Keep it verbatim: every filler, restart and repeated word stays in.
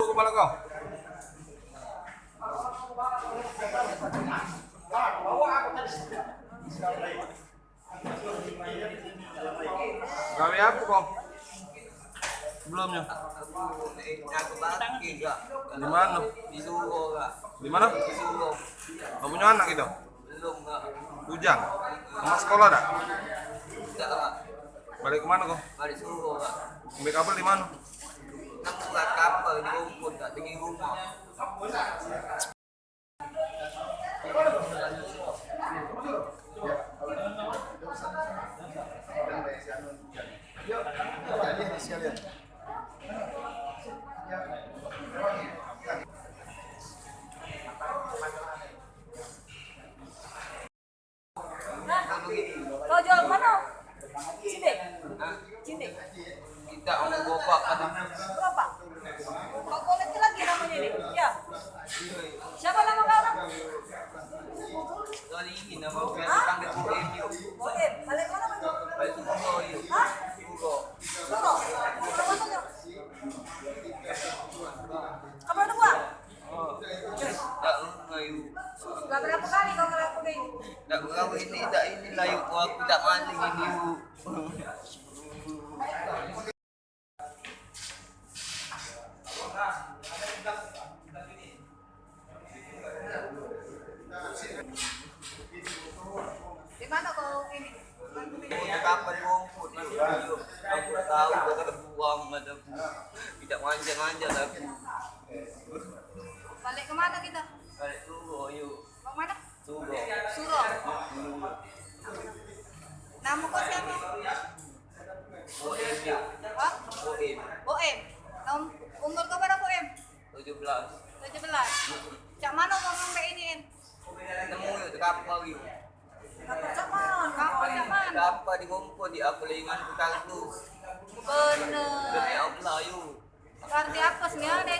Kepala kau. Gawe apa kau? Sebelumnya? Di mana? Di mana? Kau punya anak itu? Bujang. Sama sekolah dak? Balik ke mana kau? Ambil kabel di mana? Kau jual mana? Sini. Sini. Kita mau gobak kan? Gobak. Kau boleh lagi namanya ini. Ya. Siapa nama kau? Kali ini nama aku. Hah? Boim. Balik mana, Bang? Balik Suro. Hah? Suro. Suro. Suro mana tu? Kau pernah buat? Dak pernah, Yu. Sudah berapa kali kau ngelakuin? Dak berapa ini, dak ini lah, Yu. Aku dak maling ini, Yu. Di mana kau ini? Aku tak apa di rumput, Yu. Aku dah tahu, dah ada buang, ada bu. Tidak manja-manja lah aku. Balik ke mana kita? Balik Suro, Yu. Mau mana? Suro. Suro. Nama kau siapa? Boim, Yu. Hah? Boim. Boim. Nom-, umur kau berapa, Boim? Tujuh belas. Tujuh belas. Cak mana kau ngambek ini, Em? Nemu, Yu, di kapal, Yu. Kapal cak mana? Kapal cak mana? Kapal di Kompon, di apa lingan kardus. Bener. Demi Allah, Yu. Berarti apa sih, ada